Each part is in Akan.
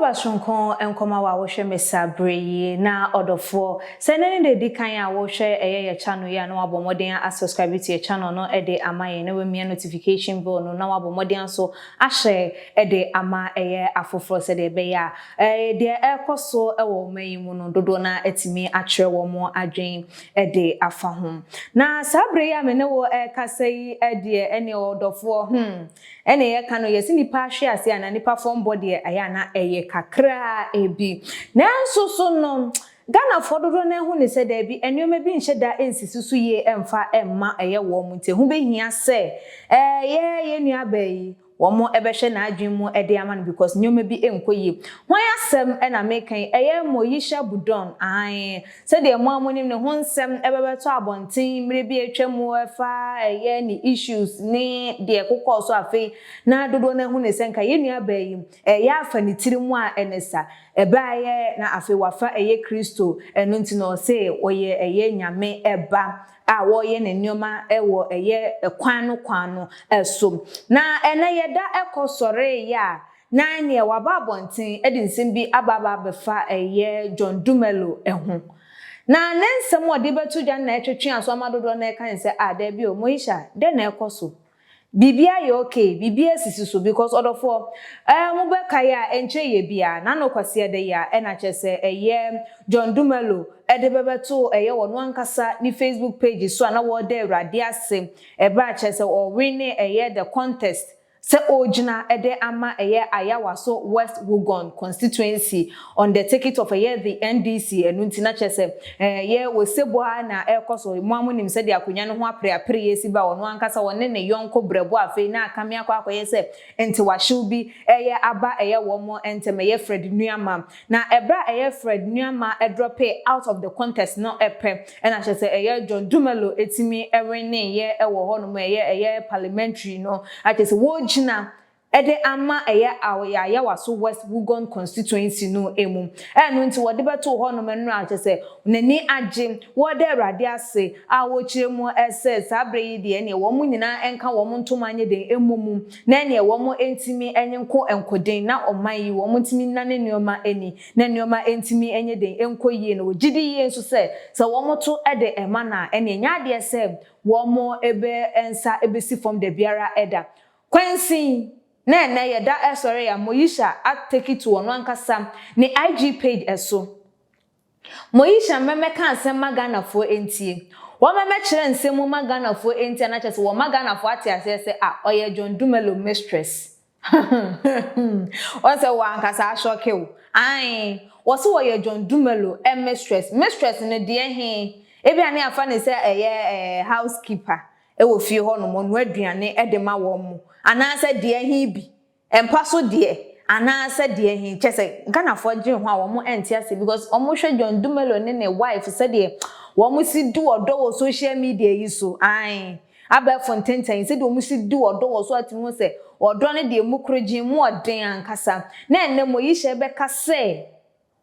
Akwaaba soronko nkɔma wo a wohwɛ me saa berɛ yi na ɔdɔfoɔ. Sɛ ɛnɛ ne da ɛdi kan a wohwɛ ɛyɛ yɛ channel yi a na wabɔ mmɔden a subscribe to yɛ channel no de ama yɛn na wamia notification bell no na wabɔ mmɔden nso ahyɛ de ama ɛyɛ afoforɔ sɛdeɛ ɛbɛyɛ a deɛ ɛrekɔ so wɔ ɔman yi mu no dodoɔ no ara atumi akyerɛ wɔn adwene de afa ho. Na saa berɛ yi a me ne wo rekasa yi deɛ ɛneɛ ɔdɔfoɔ hmm ɛne yɛka no yɛse nipa ahwe ase anaa nipa fɔmbɔ deɛ ɛyɛ a na ɛyɛ kakraa bi. Nanso so no Ghanafoɔ dodoɔ no ara hu no sɛ daabi nneɛma bi nhyɛ da nsisi so yie mfa mma ɛyɛ wɔn nti ɛho bɛhia sɛ ɛyɛ yɛn nuabaa yi Wɔbɛhwɛ n'adwene mu de ama no because nneɛma bi nkɔ yie. Hwan asɛm na meka yi? Ɛyɛ Moyisha Budon, aane. Sɛdeɛ mo ara monim ne ho nsɛm bɛbɛtɔ abɔnten mmerɛ bi a atwa mu ɛfa ɛyɛ ne issues ne deɛ ɛkokɔɔ so afei na dodoɔ no ahu no sɛ nka yɛn nua baa yi ɛyɛ afa ne tiri mu a ɛne sa. Ɛbaeɛ na afei wafa ɛyɛ Kristo ɛno nti na ɔse ɔyɛ ɛyɛ Nyame ba. a wɔreyɛ ne nneɛma wɔ ɛyɛ kwan no kwan no so. Na ɛnnɛ yɛda kɔ sɔreeɛ a, na neɛ waba abɔnten de nsɛm bi aba aba abɛfa ɛyɛ John Dumelo ho. Na ne nsɛm a ɔde bɛto dwa no na ɛtwetwe aso ama dodoɔ no ɛka ne sɛ, ah daabi o, Moesha, dɛn na ɛkɔ so? Biribiara yɛ okay, biribiara sisi so because ɔdɔfoɔ, eh, mo bɛ kae a ɛnkyɛ yie biara, n'ano Kwasiada yi a ɛna kyerɛ sɛ ɛyɛ John Dumelo ɛde bɛbɛto ɛyɛ ɔno ankasa ne Facebook page so a na wɔreda Awurade ase ɛberɛ a kyerɛ sɛ ɔwine ɛyɛ the contest sɛ ɔregyina ɛde ama ɛyɛ Ayawaso West Wuogon constituency on the ticket of ɛyɛ the NDC ɛno nti na kyerɛ sɛ ɛyɛ osebɔ ara na ɛrekɔ so. Mo ara monim sɛdeɛ akonnwa no ho apereapereɛ si ba, ɔno ankasa ɔne ne yɔnko brɛbo afei na akame akɔ akɔyɛ sɛ ntewahyew bi ɛyɛ aba ɛyɛ wɔn ntɛm, ɛyɛ Fred Nuamah. Na ɛberɛ a ɛyɛ Fred Nuamah drɔpee out of the contest no pɛ ɛna kyerɛ sɛ ɛyɛ John Dumelo tumi winneeɛ wɔ hɔnom ɛyɛ ɛyɛ parliamentary no, akyerɛ sɛ wɔgyina de ama ɛyɛ Ayawaso West Wuogon Constituency no mu. Ɛno nti wɔde bɛtoo hɔnom nnora kyerɛ sɛ n'ani agye, wɔreda Awurade ase a wɔrekyerɛ mu sɛ saa berɛ yi deɛ ɛneɛ wɔn nyinaa nka wɔn ntoma nyɛ den mmɔ mu na ɛneɛ wɔn ntumi nye nko nkoden na ɔman yi wɔn ntumi nnane nneɛma ani na nneɛma ntumi nyɛ den nkɔ yie na wɔgye di yie nso sɛ sɛ wɔto de ma no a ɛneɛ nyɛ adeɛ sɛ wɔn bɛ nsa bɛsi fam dabiara da. Kwansin, na ɛnnɛ yɛda sɔre a Moesha atake to ɔno ankasa ne IG page so. Moesha mmɛmɛka asɛm ma Ghanafoɔ ntie. Wɔmmɛmɛkyerɛ nsɛm mu ma Ghanafoɔ ntie anaa kyerɛ sɛ wɔma Ghanafoɔ ate aseɛ sɛ ah ɔyɛ John Dumelo mistress. Wɔn sɛ wɔ ankasa asɔke wo. Ae, wɔse wɔyɛ John Dumelo mistress. Mistress no deɛ he? Ebia ne afa ne sɛ ɛyɛ housekeeper wɔ fie hɔ nom, ɔnoa aduane de ma wɔn, anaasɛ deɛ he bi, mpa so deɛ, anaasɛ deɛ he, kyerɛ sɛ Ghanafoɔ dwene ho a wɔn nte aseɛ because wɔn hwɛ John Dumelo ne ne wife sɛdeɛ wɔn si di ɔdɔ wɔ social media yi so, ae, abɛɛfo ntentan yi, sɛdeɛ wɔn si di ɔdɔ wɔ so a tumi hu sɛ ɔdɔ no deɛ mu korogyen, mu ɔden ankasa, na ɛnnɛ Moyisha bɛka sɛ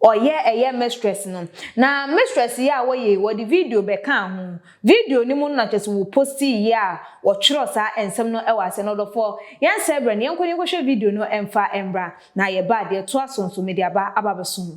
Ɔyɛ ɛyɛ mistress no. Na mistress yi a wɔyɛ yi wɔde video bɛkaa ho. Video no mu no na kyerɛ sɛ wɔ postii yi a wɔtwerɛ saa nsɛm no wɔ aseɛ no. Ɔdɔfoɔ yɛnsɛe berɛ no yɛnkɔ na yɛnkɔhwɛ video no mfa mmra. Na yɛba a deɛ ɛtoa so nso mede aba aba abɛso mo.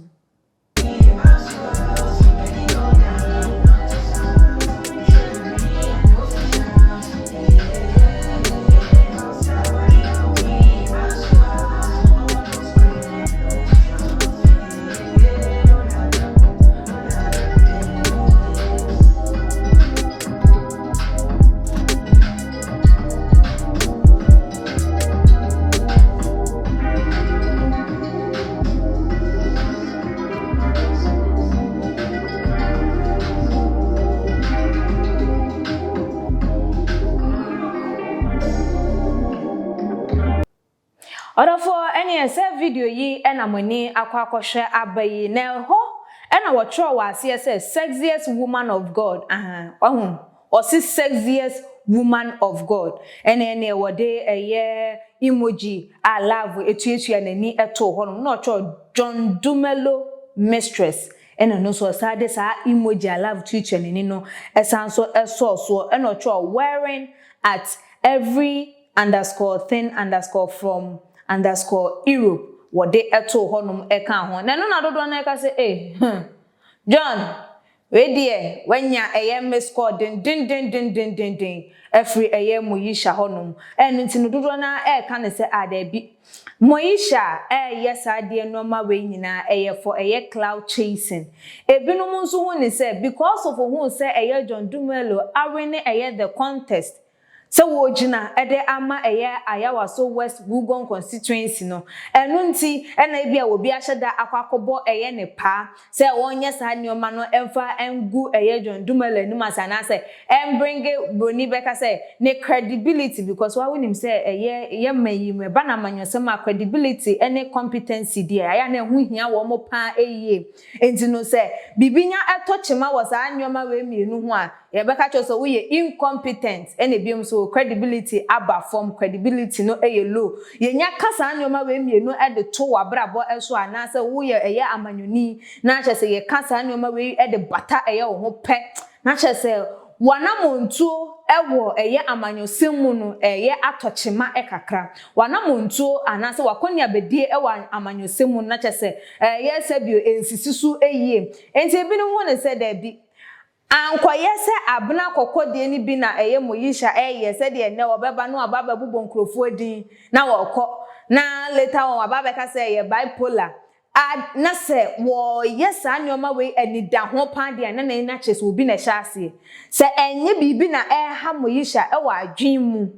Ɔdɔfoɔ, ɛneɛ sɛ video yi na mo ani akɔ akɔhwɛ aba yi, na ɛhɔ na wɔtwerɛ wɔ aseɛ sɛ sexiest woman of God, ahaa, wahu, ɔse sexiest woman of God, ɛne ɛneɛ wɔde ɛyɛ emoji a love tuatua n'ani too hɔ nom, na ɔtwerɛ John Dumelo mistress, ɛna ɛno nso ɔsan de saa emoji a love tuatua n'ani no san nso sɔɔ soɔ, ɛna ɔtwerɛ wearing at every underscore thing underscore from underscore Europe. wɔde too hɔnom kaa ho. Na ɛno na dodoɔ no ara ka sɛ, Ei, hmm, John, wei deɛ wanya ɛyɛ missed call dendendendendenden afiri ɛyɛ Moyisha hɔnom. Ɛno nti no dodoɔ no ara reka no sɛ, ah, daabi, Moyisha reyɛ saa adeɛ nnoɔma wei nyinaa ɛyɛ for ɛyɛ clout chasing. Ebinom nso hu no sɛ because of ohuu sɛ ɛyɛ John Dumelo awene ɛyɛ the contest sɛ wɔregyina de ama ɛyɛ Ayawaso West Wuogon constituency no, ɛno nti na ebia obi ahyɛ da akɔ akɔbɔ ɛyɛ ne paa sɛ wɔnyɛ saa nneɛma no mfa ngu ɛyɛ John Dumelo anim ase anaasɛ ɛmbringe broni bɛka sɛ ne credibility because woa wonim sɛ ɛyɛ yɛ man yi mu ɛba no amanyɔsɛm a credibility ne competency deɛ ayɛ a na ɛho hia wɔn paa yie. Enti no sɛ biribi nya tɔ kyema wɔ saa nneɛma wei mmienu ho a, yɛbɛka kyerɛ wo sɛ woyɛ incompetent ɛna biom nso wo credibility aba fam, credibility no yɛ low. Yɛnya ka saa nneɛma wei mmienu de to w'abrabɔ so anaasɛ woyɛ ɛyɛ amanyɔni na kyerɛ sɛ yɛka saa nneɛma wei de bata ɛyɛ wo ho pɛ na kyerɛ sɛ w'anamontuo wɔ ɛyɛ amanyɔsɛm mu no ɛyɛ atɔ kyema kakra. W'anamontuo anaasɛ w'akɔneabadie wɔ amanyɔsɛm mu no na kyerɛ sɛ ɛyɛ sɛbio ɛnsisi so yie. Enti ebinom hu no sɛ daabi, ankɔyɛ sɛ abena kɔkɔ deɛ no bi na ɛyɛ Moyisha ɛyɛ sɛdeɛ nnɛ wɔbɛba na wɔaba abɛbobɔ nkurofoɔ din na wɔkɔ na later on wɔaba abɛka sɛ ɛyɛ bipolar A Na sɛ wɔyɛ saa nneɛma wei anidaho paa deɛ a, na na kyerɛ sɛ obi na ɛhyɛ aseɛ. Sɛ ɛnyɛ biribi na ɛreha Moyisha wɔ adwene mu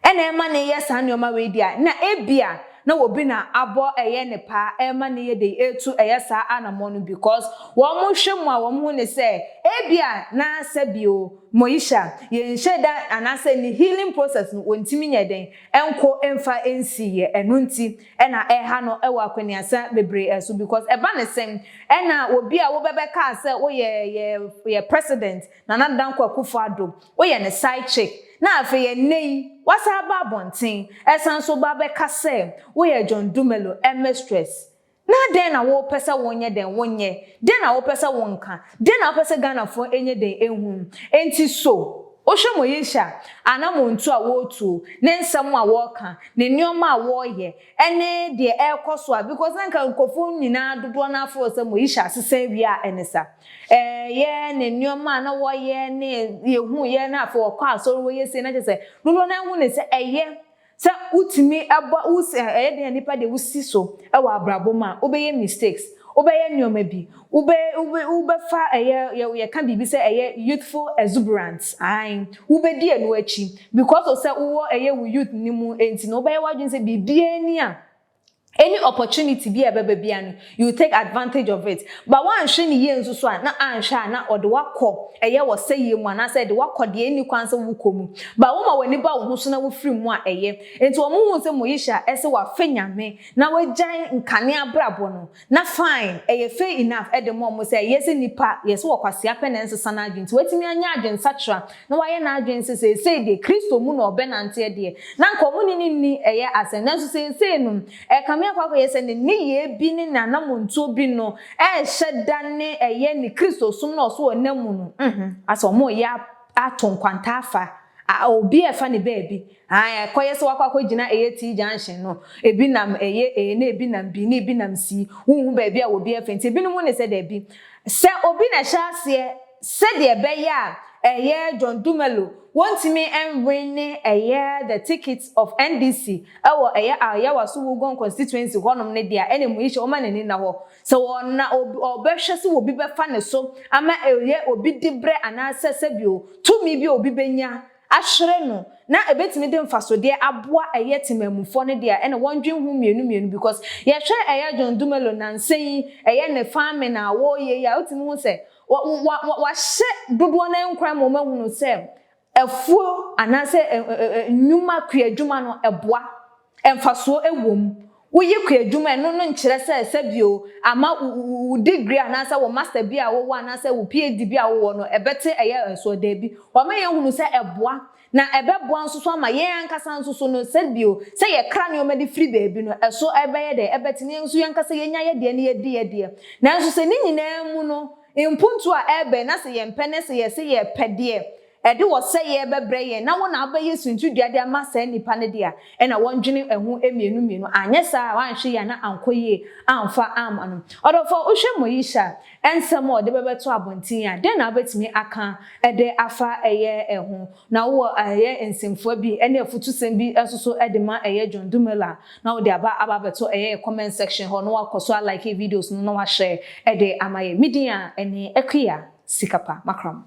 na ɛma no yɛ saa nneɛma wei deɛ a, na ebia na obi na abɔ ɛyɛ ne paa ɛrema no yɛ dei ɛretu ɛyɛ saa anamɔn no because wɔn hwɛ mu a wɔn hu ne sɛ ebia na sɛbio Moyisha yɛnhyɛ da anaasɛ ne healing process no wɔntumi nyɛ dɛn ɛnkɔ mfa nsi yɛ ɛno nti na ɛha no wɔ akwaniasa bebree so because ɛba ne sɛn ɛna obi a wobɛbɛ kaa sɛ woyɛ yɛ yɛ president Nana Dankwa Akufo Addo woyɛ ne side chick na afei ɛnɛ yi wasan aba abɔnten ɛsan so ba bɛka sɛ woyɛ John Dumelo mistress na dɛn na wopɛ sɛ wonyɛ dɛn wonyɛ dɛn na wopɛ sɛ wonka dɛn na wopɛ sɛ Ghanafoɔ nyɛ dɛn ɛnhu enti so wohwɛ Moyisha anamontuo a wɔretuo ne nsɛm a wɔreka ne nneɛma a wɔreyɛ ɛne deɛ ɛrekɔ so a because na nka nkurɔfoɔ nyinaa dodoɔ no ara feel sɛ Moesha asesa awie a ɛne sa. Ɛyɛ ne nneɛma a na wɔyɛ ne yɛhu yɛ na afei ɔkɔ asɔre wɔyɛ sei na kyerɛ sɛ dodoɔ no ara hu ne sɛ ɛyɛ sɛ wotumi ɛbɔ wo ɛyɛ den a nipa deɛ wosi so ɛwɔ abrabɔ mu a wobɛyɛ mistakes wobɛyɛ nneɛma bi Wobɛ wobɛ wobɛfa ɛyɛ yɛ yɛka biribi sɛ ɛyɛ youthful exuberance ae wobɛdi ɛno akyi because of sɛ wowɔ ɛyɛ wo youth no mu nti no wobɛyɛ w'adwene sɛ biribiara ni a any opportunity bi a ɛbɛba biara no you will take advantage of it but woanhwɛ no yie nso so a na anhwɛ a na ɔde wo akɔ ɛyɛ ɔsɛeɛ mu anaasɛ ɛde wo akɔ deɛ ɛnni kwan sɛ wokɔ mu but woma w'ani ba wo ho so na wofiri mu a ɛyɛ nti wɔn huu sɛ Moesha ɛsɛ wafe Nyame na wagyae nkane abrabɔ no Na fine, ɛyɛ fair enough de ma wɔn sɛ ɛyɛ sɛ nipa, yɛ sɛ ɔkwasea pɛ na ɛnsesa n'adwene nti watumi anya adwensakyera na wayɛ n'adwene sɛ seesei deɛ Kristo mu na ɔbɛnanteɛ deɛ, na anka wɔn ne no nni ɛyɛ asɛm. Nanso seesei no, ɛrekame akɔ akɔyɛ sɛ ne nneyɛɛ bi ne n'anamontuo bi no ɛrehyɛ da ne ɛyɛ ne Kristosom no a ɔso ɔnam mu no, mm-hmm, asɛ wɔreyɛ ato nkwanta afa A Obi a ɛfa ne baabi. Ae, ɛkɔyɛ sɛ wakɔ akɔgyina ɛyɛ T junction no, ebi nam ɛyɛ A na ebi nam B na ebi nam C. Wonhu baabi a obi afa nti ebinom hu no sɛ dabi. Sɛ obi na ɛhyɛ aseɛ sɛdeɛ ɛbɛyɛ a ɛyɛ John Dumelo wɔntumi nwene ɛyɛ the ticket of NDC ɛwɔ ɛyɛ Ayawaso Wuogon constituency hɔnom no deɛ a ɛna Muisha ɔma n'ani nna hɔ. Sɛ ɔna ɔbɛhwɛ sɛ obi bɛfa ne so ama ɛyɛ obi dibrɛ anaasɛ sɛbio tumi bi a obi bɛnya ahwere no na ɛbɛtumi de mfasodeɛ aboa ɛyɛ temanmufoɔ no deɛ a ɛna wɔndwen ho mmienu mmienu because yɛhwɛ ɛyɛ John Dumelo nansa yi ɛyɛ ne farming a wɔreyɛ yi a wotumi hu sɛ wahyɛ dodoɔ no ara nkuran ma wɔahunu sɛ Afuo anaasɛ nnwuma, kuadwuma no, ɛboa. Mfasoɔ wɔ mu. Woyɛ kuadwuma a, ɛno no nkyerɛ sɛ sɛbio ama wo degree anaasɛ wo master bi a wowɔ anaasɛ wo PhD bi a wowɔ no, ɛbɛte ɛyɛ nsoɔ. Daabi. Wɔama yɛahunu sɛ ɛboa. Na ɛbɛboa nso so ama yɛn ankasa nso so no, sɛbio sɛ yɛkra nneɛma de firi baabi no, ɛso ɛbɛyɛ dɛn? Ɛbɛte. Na yɛn nso yɛn ankasa yɛnya yɛn deɛ na yɛdi yɛn deɛ. Nanso sɛ ne nyinaa mu no, mpuntuo a ɛrebɛn na sɛ yɛmpɛ na sɛ yɛse yɛpɛ deɛ, Ɛde ɔsɛeɛ bɛbrɛ yɛn na wo na wobɛyɛ suntidua de ama saa nnipa no de a, ɛna wɔndwene ɛho mmienu mmienu, anyɛ saa a woanhwɛ yie a na ankɔ yie amfa amma no. Ɔdɔfoɔ, wohwɛ Moesha nsɛm a ɔde bɛbɛto abɔnten yi a, dɛn na wobɛtumi aka de afa ɛyɛ ho? Na wowɔ ɛyɛ nsɛmfua bi ne afutusɛm bi nso so de ma ɛyɛ John Dumelo a, na wode aba aba abɛto ɛyɛ comment section hɔ na woakɔ so a like videos no na woahyɛ de ama yɛn. Me din a ɛne Akua Sikapa Makram.